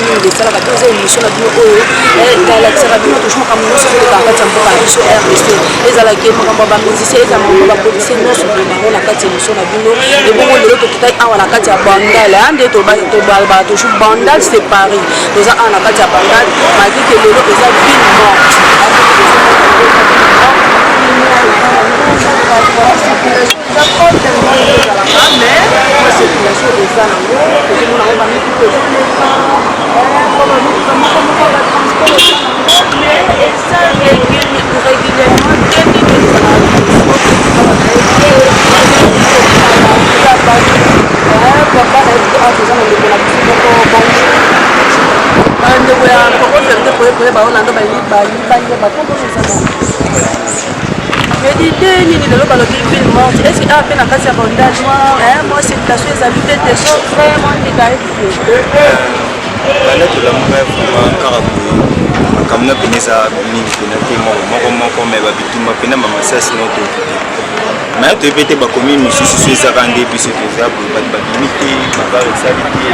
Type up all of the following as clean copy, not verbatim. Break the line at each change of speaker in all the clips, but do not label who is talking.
mingi esalaka bino, eza émission na bino oyo elakisaka bino toujours makambo nyonso ezoleka na kati ya mboka na biso RDC, ezalaki makambo ya bamusicien, eza makambo ya bapolicier, nyonso bango na kati ya émission na bino. Ebongo lelo tokitaki awa na kati ya Bandal, nde tobalobaka toujours Bandal c'est Paris. Toza awa na kati ya Bandal malgré que lelo eza ville morte. Ezalaka mais mwa circulation eza nango, tozomona yango, bamituka ezoleka, bamituka moko moko, batransport eza nango, mais eza régulièrement te ndenge ezalaka liboso. Papa, nayebi te, awa toza na ndeko na biso moko. Bonjour bandeko ya Congo Vérité, poyepoye baolanda balingi bakombo eza medi te nini. Lelo balobi ville morte, est ce que awa mpe na kati ya Bandal mwa circulation ezali te? Désordre mwa ndeka yebi te.
Banda tolamuka vraiment kaka boye, makambo na pene eza mingi mpena te, moko moko moko, mais babitumba mpena bamasasi no toki te. Mais toyebi te bakomi mosusu so ezaka nde biso toza boye, bato babimi te, babar esali te.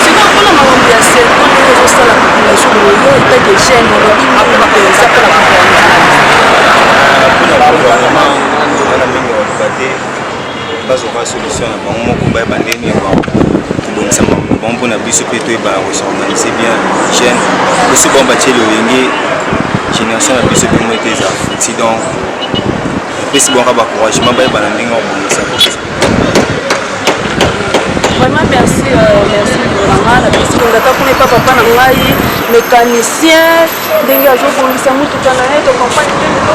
Sikoyo mpona makambo ya cercle, ndenge ezosala population boye, yo etake jeune, olobi nini eza mpona gouvernement?
Mpona gouvernement wana, mingi baloba te, bazwaka solution na bango moko, bayeba ndenge kobongisa makambo na bango mpona biso mpe toyebaka kosorganiser bien. Jeune biso bango batieli olenge génération na biso mpe mo te eza futi, donc epesi bango bacouragement, bayeba na ndenge kobongisa.
Vraiment merci, merci na ngai. Napesi kongata kuna epa papa na ngai mécanicien, ndenge azobongisa motuka na ye, tocomprendre te lelo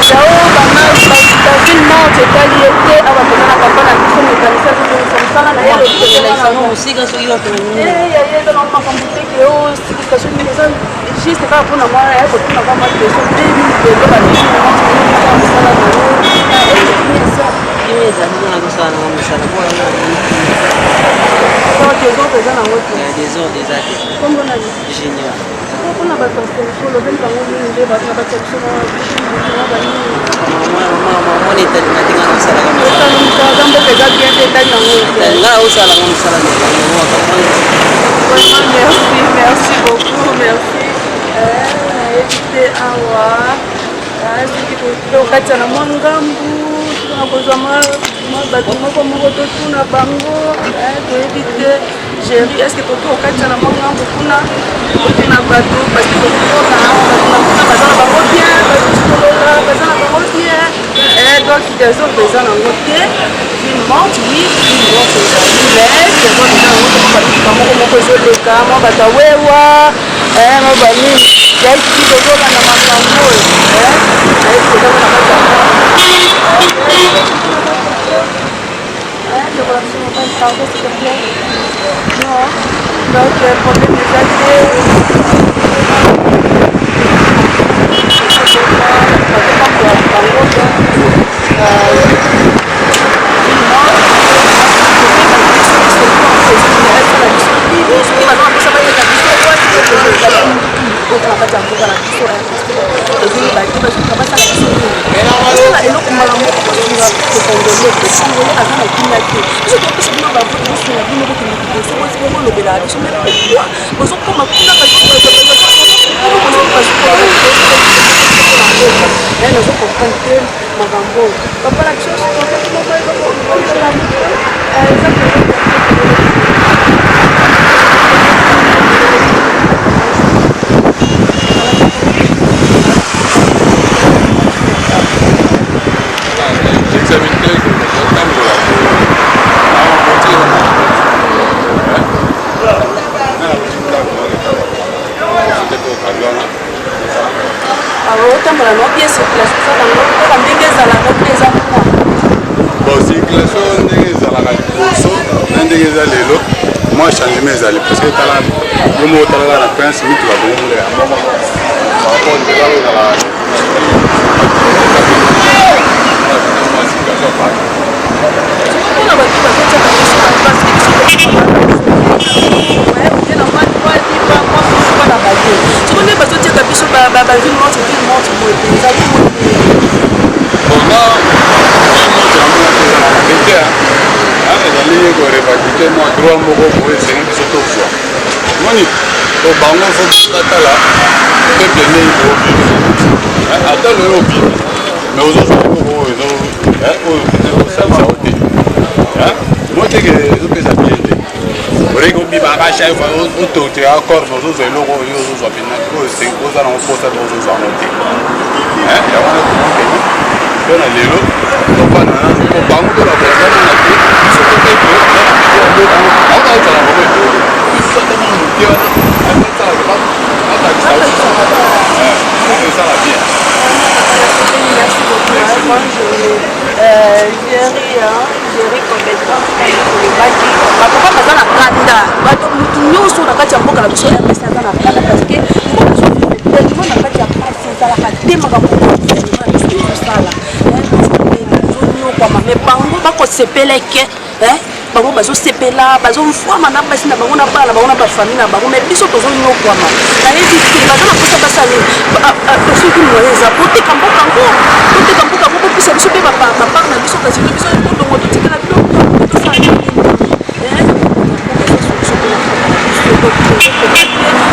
yao baville morte etali ye te. Awa toza na papa na biso mécanicien, azobongisa mosala na ye.
Mosika soki wapi?
Eza na makambo te ke o circulation nini, eza juste kaka mpona mwa ya kotuna kaka mwa question nde nini lelo baville morte mosala na yo.
Kimi ezali mpona kosala nango mosala.
Désordre eza nango te?
Désordre eza te.
Kombo nani?
Junior.
Mpona bato ya solution, olobeli bango nini nde bato na batia biso na banini?
Moni etalinga te, nga naosalaka.
Mosala mboka eza bien te, etali nango.
Nga osalaka mosala na yango.
Vraiment merci, merci beaucoup, merci. Nayebi te awa soki tokatisa na mwa ngambu na kozwa mwa bato moko moko, totuna bango. Toyebi te géri, est ce que tokoki kokatisa na mwa ngambu kuna, totuna bato? Parce que tokomona bato na kuna baza na bango bien, bazosolola, baza na bango bien. Donc désordre eza nango te. Ville morte, oui, ville morte ezali, mais désordre eza nango te. Mwa bamituka moko moko ezoleka, mwa bato awewa, mwa banini yaiki, tozolanda makambo oyo. Nayebi toza na kati ya ndeko na biso mobali. Pardon, s'il te plaît. Non, donc problème eza te. Bazotambola na bango, donc soki baza na mposa bayeka biso wapi, na kati ya mboka na biso ezoyeba te. Bazoka basala biso nini? Basala eloko mbala moko kosunga congolais. Congolais aza na kimia te. Biso topesa bino bavote, bosunga bino, bokende liboso, bolobelaka biso. Mais pourquoi bozokoma kuna? Nazo comprendre te makambo oyo. Papa na biso, eza
Examine
Otambola no bien, circulation eza nango kaka ndenge ezalaka mpe eza kuna?
Bon, circulation ndenge ezalaka liboso na ndenge eza lelo, mwa changement ezali, parce que tala yo moko, otalaka na Prince, mituka bongo ya moko par rapport nzela oyo ezalaka mwa circulation apart.
Mpona bato bazotiaka biso, parce que biso na baye soko nde bazotiaka biso baville morte, ville morte boye mpenza.
Bon, nga te mwa droit moko boye esengi biso tozwa moni to bango fo batala peuple ndenge koobimi ata loyo obimi mais ozozwa eloko oyo oyo osalisa yo te mo teke ezopesa bien te oleki obimaka chaque fois otorturaka corps mais ozozwa eloko oyo ozozwa mpena oyo oza nango mposa to ozozwa yango te yango wana tomokende mpo na lelo tofanda nanu mpo bango mpe bakozana te biso mpe peuple bango baozala bango ebele biso ata mwa moke wana asalaka babakisa esala bien.
Merci beaucoup. Bonjour. Jerry, hein, Jerry compétent, olobaki bapapa baza na kanda, bato motu nyonso na kati ya mboka na biso RDC aza na kanda parce que mboka ezovivre tellement na kati ya pasi, ezalaka te makambo gouvernement na biso ezosala, tozonyokwama, mais bango bakosepeleke, bango bazosepela, bazofwama na basi na bango, na bana na bango, na bafamille na bango, mais biso tozonyokwama. Nayebi te baza na mposa basala nini. Soki moyen eza, boteka mboka yango, boteka mboka yango, bopesa biso mpe bapart na biso, kasi to biso tolongo, totikela bino, tosala nini?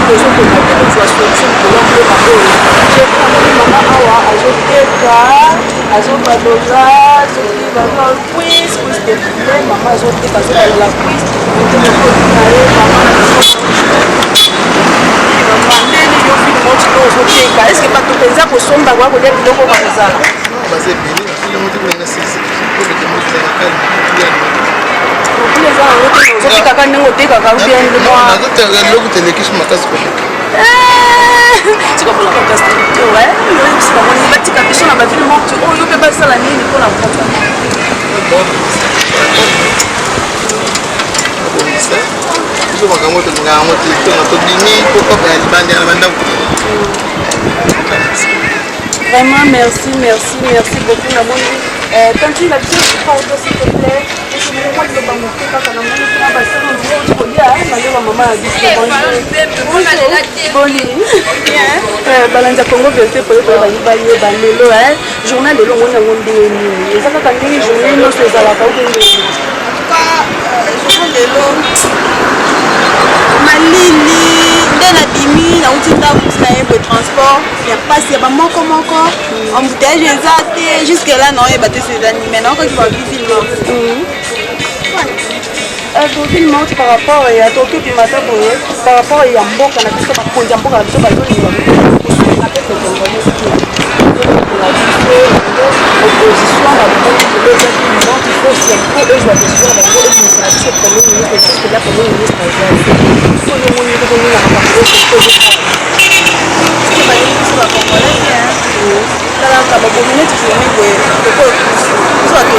Tozokoka te tozwa solution likolo ya mboka oyo. Namoni mama awa azoteka, azobalola soki baza cuisse, cuisse de poulet. Mama azoteka, azobalola cuisse na ye. Mama na biso, mama, ndeni yo fili moti oyo ozoteka, est-ce bato mpenza kosomba koya kolia biloko bakozala?
Baza ebele, yango te kuna sisi obete moto ezalaka calme.
Mokili eza yango te, ozotekaka ndenge otekaka bien?
Nazoteka eloko teleki so makasi koleka.
Siko mpona bacastricteur, oyebisi bango nini? Batika biso na baville morte oyo mpe basala nini mpona mboka?
Babongisa biso makambo tolinga yango te, tonga tobimi po papa ya libanda na bandako.
Vraiment, merci, merci, merci beaucoup. Namoni tantine na biso, pardon, s'il te plaît, mwa liloba moke kaka. Namoni kuna basala nzela kolia naloba. Mama na biso, bonjour, boni balandi ya Congo Vérité Poyeboye bayi bayeba lelo journal lelo, omoni yango ndenge nini? Eza kaka ndenge journée nyonso ezalaka oke ndenge?
Journée lelo malili nde nabimi, nauti ndako ntina ye boye, transport ya mpasi ya bamoko moko, embouteillage eza te. Jusque là naoyeba te so eza nini, mais naokoki babi ville morte.
Ville morte par rapport ya toki obimata boye, par rapport ya mboka na biso, bakonzi ya mboka na biso bazolinga kosunga peuple congolais te. Na biso opposition na bango lelo eza ville morte. Il faut CENCO ezwa décision na bango, ebimisa na biso premier ministre. Jusque là premier ministre aza te. So yo moni ndenge nini na makambo oyo CENCO ezosala?
Balingi biso bacongolais te. Talaka babomi neti journée boye, lokola biso bato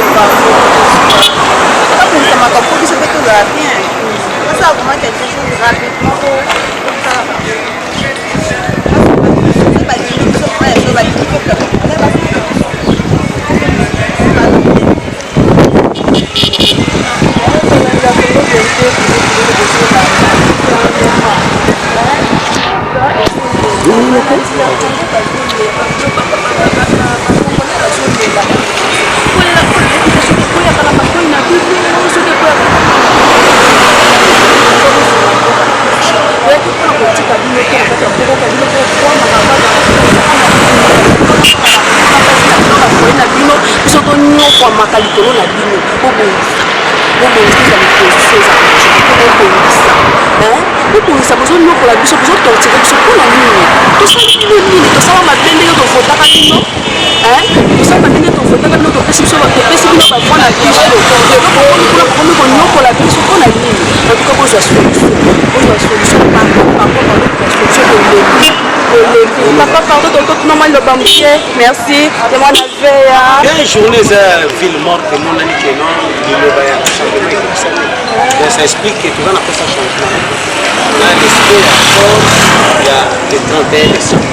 babongisa makambo mpo biso mpe tozala bien, basala vraiment quelque chose rapidement po tosala. Balingi biso vraiment ya so, balingi peuple congolais.
Kolanda Congo Vérité. Soki ekweyaka na matoi na bino, soki ekweyaka oyaki mpona kotika bino te na kati ya mboka bino, kokwamaka kaka na bino, biso tonyokwamaka likolo na bino. Bobongisa, bobongisa, ezala opposition, ezala majorité, bobongisa, bobongisa. Bozonyokola biso, bozotorturer biso mpona nini? Tosali bino nini? Tosala mabe ndenge tovotaka bino? Tosala mabe ndenge tovotaka bino? Topesi biso, topesi bino bavoix na biso, lelo bokomi kuna, bokomi konyokola biso mpona nini? En tout cas bozwa solution, bozwa solution. Pardon, pardon, pardon, bozwa solution. Tolembi, tolembi. Papa, pardon, tototuna mwa liloba moke. Merci te mwana veya.
Bien, journée eza ville morte, emonani ke non, liloba ya changement ekokisami. Donc ça explique que toza na posa changement na l'esprit ya accord ya le 31 décembre.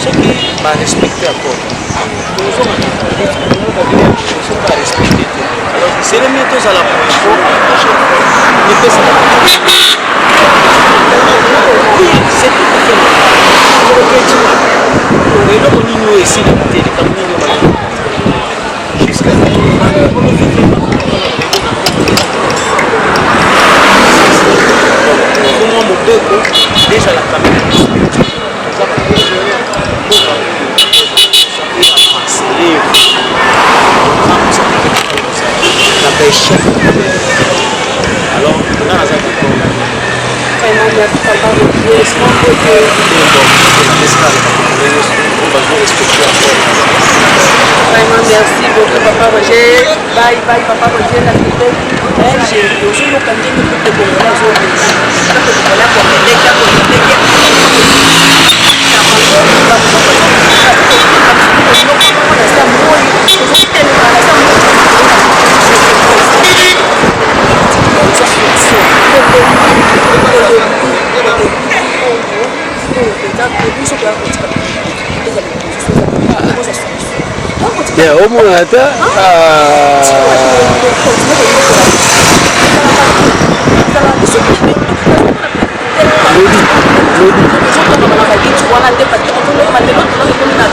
Soki barespecte accord, soki barespecte te, alors c'est le mieux tozala boye po à la prochaine fois epesaka. Oui, c'est tout à fait normal. Eloko nini oyo esilaka te? Likambo nini oyo jusqu'à chef alors nga naza d'accord.
Vraiment, merci papa Roger.
Napesika na bacongolais nyonso oyo bazo respecte accord.
Vraiment, merci beaucoup papa Roger. Bye bye papa Roger na pembeni. Jerry, ozoyoka ndenge peuple congolais azoreagir. Peuple congolais akomeleki akomeleki
Omona ata
wana te parce que lelo tokomi na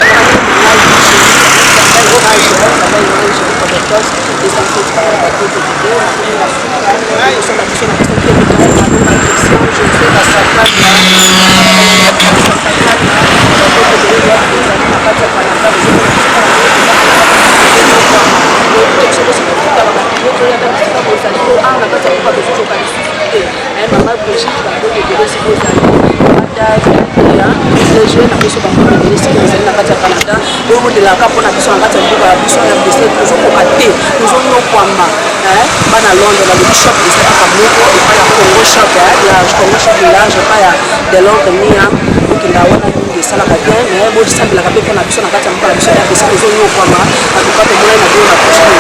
mama Brigitte, bango ebele sikoyo ezali DG na biso, bango ebele sikoyo ezali na kati ya Canada oyo botelaka mpona biso na kati ya mboka ya biso ya RDC. Tozokoka te, tozonyokwama. Bana Londres balobi shop eza kaka moko epai ya Congo Shop, ya Congo Shop Village, epai ya de Londres mia. Okenda wana mingi esalaka bien, mais bosambelaka mpe mpona biso na kati ya mboka na biso ya RDC, tozonyokwama. Atuka, tomonani na bino na prochaine.